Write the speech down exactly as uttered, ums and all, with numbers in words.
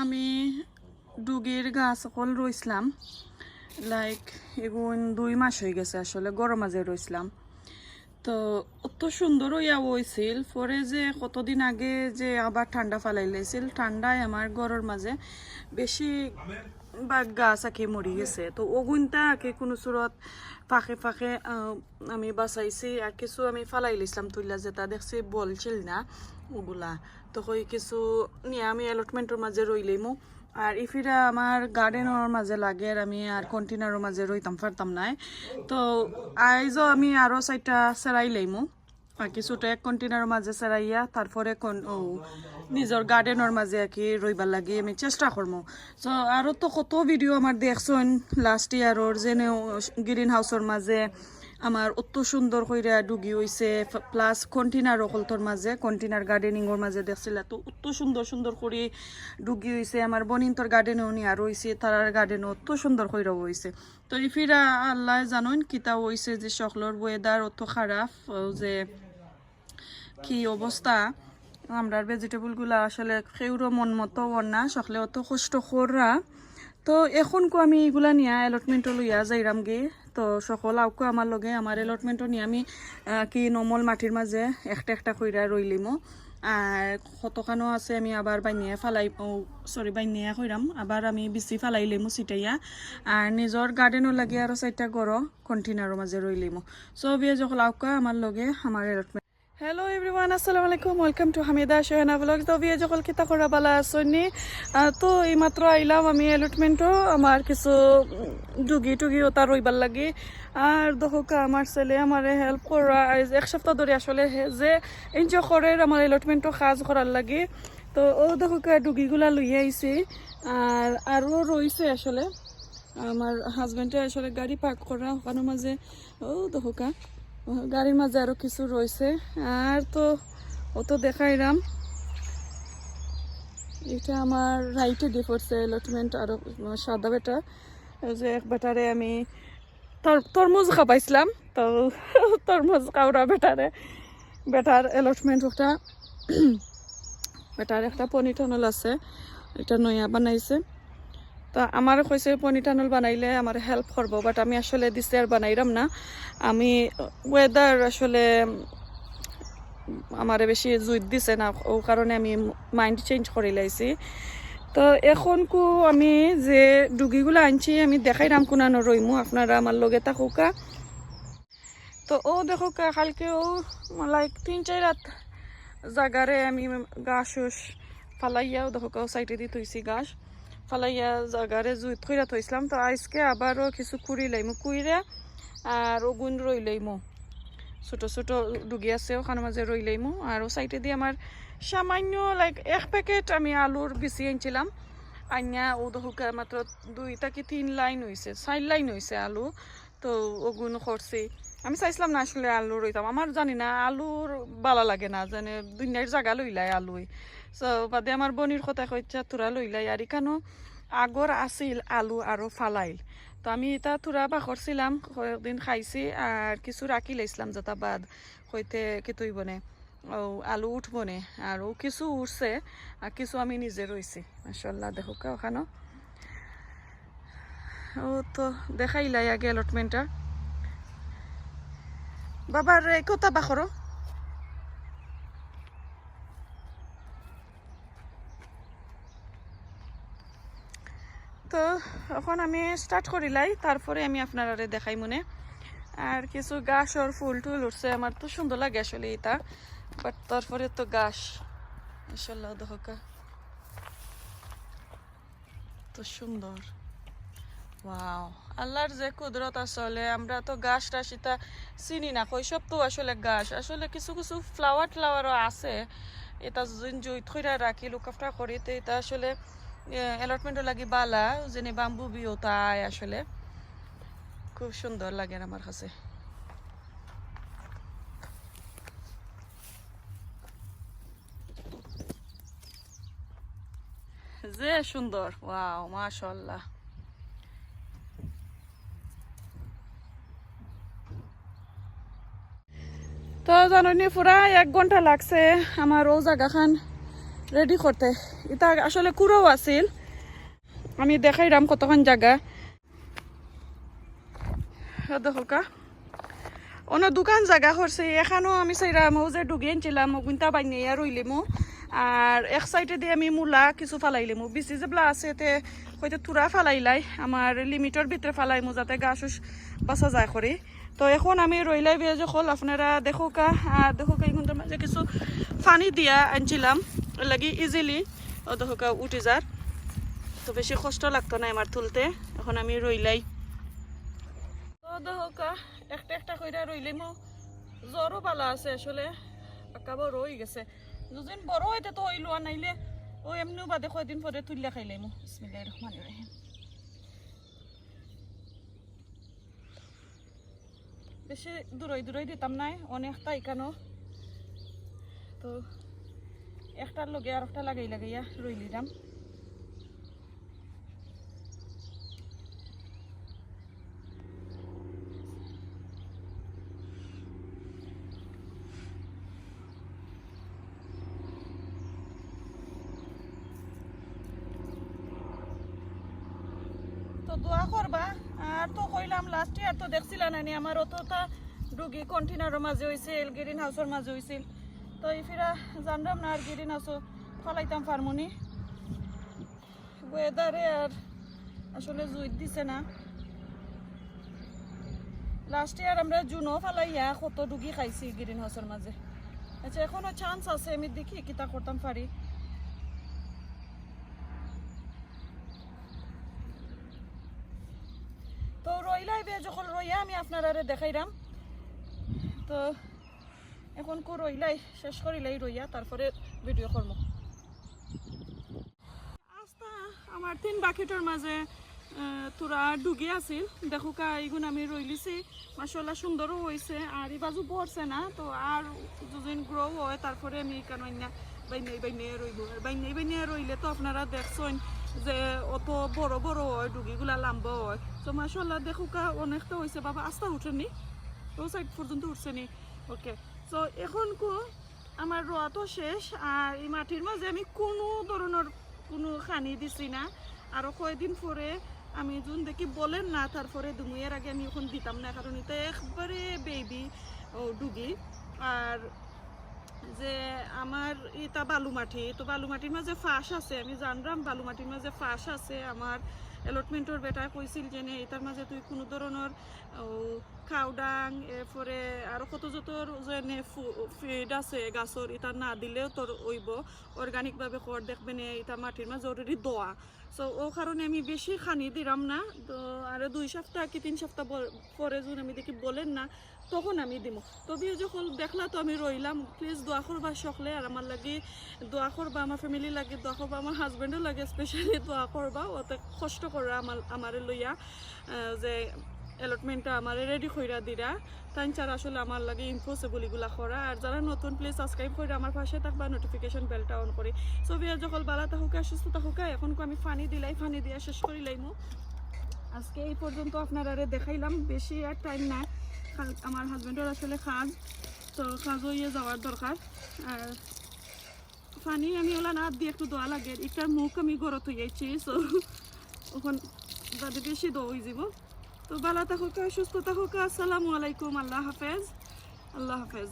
আমি ডুগির গাছ অকল রইছলাম, লাইক, এগুন দুই মাস অই গেছে আসলে ঘরর মাঝে রইছলাম। তো অত সুন্দর অইয়া অইছিল, পরে যে কতদিন আগে যে আবার ঠান্ডা ফালাইলাইছিল, ঠান্ডায় আমার ঘরর মাঝে বেশি ভাগ গাছ আকি মরি গেছে। তো অগুনতা আকি কুনু সুরত ফাঁকে ফাঁকে, আহ, আমি বাঁচাইছি, আর কিছু আমি ফালাইলিছলাম তুইলা, যেটা দেখছি বলছিল না অগুলা। তো কই কিছু নিয়া আমি অ্যালটমেন্টর মাঝে রইলাইমু। আর ইফিরা আমার গার্ডেনর মাঝে লাগের, আমি আর কন্টেনারর মাঝে রইতাম পারতাম নায়। তো আইজও আমি আরো চাইরটা ছেড়াইলাইমু, আর কিছুটা এক কন্টেনারর মাঝে ছেড়াইয়া তারপরে কন-, ও, নিজর গার্ডেনর মাঝে আকি রইবার লাগি আমি চেষ্টা করমু। তো আরো তো কত ভিডিও আমার দেখছইন লাস্ট ইয়ারর, যেনে গ্রিন হাউসর মাঝে আমার অত সুন্দর কইরা ডুগি অইছে, প্লাস কন্টেনার অকলতর মাঝে, কন্টেনার গার্ডেনিংর মাঝে দেখছিলা তো অত সুন্দর সুন্দর করি ডুগি অইছে। আমার বইনিন্তর গার্ডেনও নিয়া রইছে, তারার গার্ডেনও অত সুন্দর কইরা অইছে। তো ইফিরা আল্লায় জানইন কিতা অইছে যে হকলর ওয়েদার অত খারাপ, ও যে কি অবস্থা। আমরার ভেজিটেবলগুলা আসলে কেউরও মন মতো অর না, হকলে অত কষ্ট কররা। তো অখনকু আমি ইগুলা নিয়া অ্যালটমেন্টও লইয়া যাইরামগি। তো হকল আউক্কা আমার লগে, আমার অ্যালটমেন্টও নিয়া আমি, আহ, কি নর্মাল মাটির মাঝে একটা একটা কইরা রইলিমু। আর কতখানো আছে আমি আবার বাইন্নিয়া ফালাই, ও, সরি, বাইন্নিয়া কইরাম, আবার আমি বিচি ফালাইলিমু ছিটাইয়া। আর নিজর গার্ডেনর লাগি আরো চাইরটা ঘরও কন্টেনারর মাঝে রইলিমু। So, ভিউয়ার্স অকল আউক্কা আমার লগে আমার অ্যালটমেন্ট। Hello everyone, আসসালামু আলাইকুম, welcome to হামিদা শাহানা ভ্লগস। তো ভিউয়ার্স অকল কিতা কররা, ভালা আছইন নি? আহ, তো এইমাত্র আইলাম আমি অ্যালটমেন্টও, আমার কিছু, উম, ডুগি টুগি অতা রইবার লাগি। আর দেখউক্কা আমার ছেলে আমারে হেল্প কররা, আইজ এক সপ্তাহ ধরি আসলে হে যে এনজয় করের আমার অ্যালটমেন্টও কাজ করার লাগি। তো অউ দেখউক্কা ডুগিগুলা লইয়া আইছি, আর আরও রইছে আসলে। আমার হাজবেন্ডে আসলে গাড়ি পার্ক কররা অখানর মাঝে, অউ দেখউক্কা, গাড়ির মাঝে আরো কিছু রইছে। আর তো অত দেখাইরাম, ইটা আমার রাইটে দি পড়ছে অ্যালটমেন্ট, আরো সাদা বেটা, অউ যে এক বেটারে আমি তর-, তরমুজ খাবাইছলাম, তো তরমুজ খাওরা বেটারে, বেটার অ্যালটমেন্ট অটা, বেটার একটা পনি টানেল আছে, ইটা নয়া বানাইছে। তো আমারে কইছে পনি টানেল বানাইলে আমারে হেল্প করবো, but আমি আসলে দিছি আর বানাইরাম না। আমি ওয়েদার আসলে আমারে বেশি জুইত দিছে না, অউ কারণে আমি মাইন্ড চেঞ্জ করিলাইছি। তো অখনকু আমি যে ডুগিগুলা আনছি আমি দেখাইরাম কুনানো রইমু, আপনারা আমার লগে থাকউক্কা। তো অউ দেখউক্কা, কালকে অউ, লাইক, তিন চাইর আত জাগারে আমি ঘাস উস ফালাইয়া, অউ দেখউক্কা, অউ সাইডে দি থইছি ঘাস ফালাইয়া জাগারে জুইত কইরা থইছলাম। তো আইজকে আবারও কিছু কুড়িলাইমু, কুইরা আর অগুন রইলাইমু, ছোট ছোট ডুগি আছে অখানর মাঝে রইলাইমু। আর অউ সাইডে দি আমার সামান্য, লাইক, এক প্যাকেট আমি আলুর বিচি আনছিলাম, আনিয়া অউ দেখউক্কা মাত্র দুই থাকি তিন লাইন অইছে, চাইর লাইন অইছে আলু। তো অগুন করছি। আমি চাইছলাম না আসলে আলু রইতাম। আমার জানি না, আলুর ভালা লাগে না, জানে দুনিয়ার জাগা লইলায় আলুই। So, বাদে আমার বইনর কথায় কইছে, "থুড়া লইলাই।" আর ইখানো আগর আছিল আলু আরো ফালাইল। তো আমি ইতা থুড়া বাখরছিলাম, কয়েকদিন খাইছি, আর কিছু রাখিলাইছলাম যেটা বাদ। কইতে কিতা অইবো নে। অউ আলু উঠবো নে, আর অউ কিছু উঠছে, আর কিছু আমি নিজে রইছি। মাশাআল্লাহ, দেখউক্কা অখানো। অউ তো দেখাইলাই আগে অ্যালটমেন্টটা। বাবা রে, কথা বাখরো। তো অখন আমি স্টার্ট করিলাই, তারপরে আমি আপনারারে দেখাইমুনে। আর কিছু ঘাসর ফুল টুল উঠছে, আমার তো সুন্দর লাগে আসলে ইতা, but তারপরে তো ঘাস, মাশাআল্লাহ, দেখউক্কা তো সুন্দর। ওয়াও, আল্লাহর যে কুদরত আসলে, আমরা তো ঘাস টাস ইতা চিনি না, কই সব তো আসলে ঘাস। আসলে কিছু কিছু ফ্লাওয়ার টাওয়ারও আছে, ইতা যদি জুইত কইরা রাখি, লুক আফটার করি, তো ইতা আসলে, এ, অ্যালটমেন্টও লাগি ভালা, যেনে বাম্বু বিও তাই আসলে খুব সুন্দর লাগে আমার কাছে। যে সুন্দর, ওয়াও, মাশাআল্লাহ। তো জানো নি, পুরা এক ঘন্টা লাগছে আমার অউ জাগাখান রেডি করতে। ইটা আসলে কুড়াও আছিল, আমি দেখাইরাম কতখান জাগা। দেখো কা, অন্য দোকান জাগা করছে, এখানো আমি চাইরাম ও যে ডুগি আনছিলাম, ওগুনতা বাইনাইয়া রইলিমু। আর এক সাইডে দিয়ে আমি মূলা কিছু ফালাইলিমু, বিচি যেবলা আছে, এতে হয়তো থুড়া ফালাইলাই। আমার লিমিটর ভিতরে ফালাইমু, যাতে গাছ উস বাঁচা যায় করি। তো এখন আমি রইলাই বিয়া যখন আপনারা দেখো কা, আর দেখো কা, এই কুন্তার মাঝে কিছু পানি দিয়া আনছিলাম, এর লাগি ইজিলি ও দেখো কা উঠি যার। তো বেশি কষ্ট লাগতো না আমার তুলতে। এখন আমি রইলাই। তো দেখো কা, একটা একটা কইরা রইলিমু। জ্বরও বালা আছে আসলে, আঁকা বড় হয়ে গেছে। দুদিন বড় হইতে তো হইলো, আর নাইলে ও এমনিও বাদে কয়দিন পরে তুললে খাইলাইমু। বিসমিল্লাহির রহমানির রহিম। বেশি দূরই দূরই দিতাম নাই, অনেকটা ইকানো। তো একটার লগে আর একটা লাগাই লাগাইয়া রইলিরাম। তো দোয়া করবা। আর তো কইলাম, লাস্ট ইয়ার তো দেখছিলা নানি আমার অতটা ডুগি কন্টেনারর মাঝে হইছিল, গ্রিন হাউসর মাঝে হইছিল। তো এই ফিরা জানলাম না আর গ্রিন হাউসও ফালাইতাম পারমুনি। ওয়েদারে আর আসলে জুইত দিছে না। লাস্ট ইয়ার আমরা জুনও ফালাইয়া কত ডুগি খাইছি গ্রিন হাউসর মাঝে। আচ্ছা, এখনো চান্স আছে, আমি দেখি কিতা করতাম পারি। তো রইলাই বে, যখন রইয়া আমি আপনারারে দেখাইরাম। তো এখন কো রইলাই, শেষ করিলাই রইয়া, তারপরে ভিডিও করমু। আস্তা আমার তিন বাকেটর মাঝে, আহ, তোরা ডুগি আছিল। দেখো কা, এইগুন আমি রইলিছি। মাশাআল্লাহ, সুন্দরও হইছে। আর এই বাজু পড়ছে না, তো আর দুদিন গ্রো হয়, তারপরে আমি এখানে আইনা বাইনাই বাইনাই রইব। আর বাইনাই বাইনাই রইলে তো আপনারা দেখছেন যে অত বড় বড় হয়, ডুগিগুলা লম্বা হয়। তো মাশাআল্লাহ, দেখো কা, অনেকটা হইছে বাবা, আস্তা উঠেনি, ও সাইড পর্যন্ত উঠছে নি। ওকে, তো এখন কো আমার রোয়া তো শেষ, আর এই মাটির মাঝে আমি কোনো ধরনের কোনো খানি দিছি না। আরও কয়দিন পরে আমি জুন দেখি বলেন না, তারপরে দুমুইয়ের আগে আমি এখন দিতাম না, কারণ এটা একবারে বেবি ও ডুগি। আর যে আমার এটা বালু মাটি, তো বালু মাটির মাঝে ফাঁস আছে, আমি জানলাম বালু মাটির মাঝে ফাঁস আছে। আমার অ্যালটমেন্টর বেটা কইছিল যে নে, এটার মাঝে তুই কোনো ধরনের ও কাউডাং, এরপরে আরও কত যত যেনে ফিড আছে গাছর, এটা না দিলেও তোর অইব, অর্গানিকভাবে কর, দেখবে নে এটা মাটির মাঝে অলরেডি দোয়া। সো ও কারণে আমি বেশি খানি দিলাম না। তো আরও দুই সপ্তাহ কি তিন সপ্তাহ পর- পরে যখন আমি দেখি বলেন না, তখন আমি দিমু। তবে যখন দেখলা তো আমি রইলাম, প্লিজ দোয়া করবা সকলে, আর আমার লাগি দোয়া করবা, আমার ফ্যামিলি লাগি দোয়া করবা, আমার হাজব্যান্ডও লাগে স্পেশালি দোয়া করবা, অত কষ্ট করে আমার আমারে লইয়া, আহ, যে অ্যালটমেন্টটা আমারে রেডি কইরা দিরা। তাই ছাড়া আসলে আমার লাগে ইম্পসিবল এগুলা করা। আর যারা নতুন, প্লিজ সাবস্ক্রাইব করে আমার পাশে থাকবা, নোটিফিকেশন বেলটা অন করি। সো বিয়ার যখন বালা থাকুকা, সুস্থ থাকুকা, এখন কো আমি পানি দিলাই, পানি দিয়া শেষ করি লাইমু। আজকে এই পর্যন্ত আপনারারে দেখাইলাম, বেশি আর টাইম নাই। কাল আমার হাজব্যান্ডর আসলে কাজ, তো কাজও ইয়ে যাওয়ার দরকার। আর পানি আমি ওলা না দিয়ে একটু দোয়া লাগে, এটার মুখ আমি গরত হয়ে যাচ্ছি। সো এখন বাদে বেশি দোয়া হয়ে যাব। তো বালা থাকুকা, সুস্থ থাকুকা। আসসালামু আলাইকুম, আল্লাহ হাফেজ, আল্লাহ হাফেজ।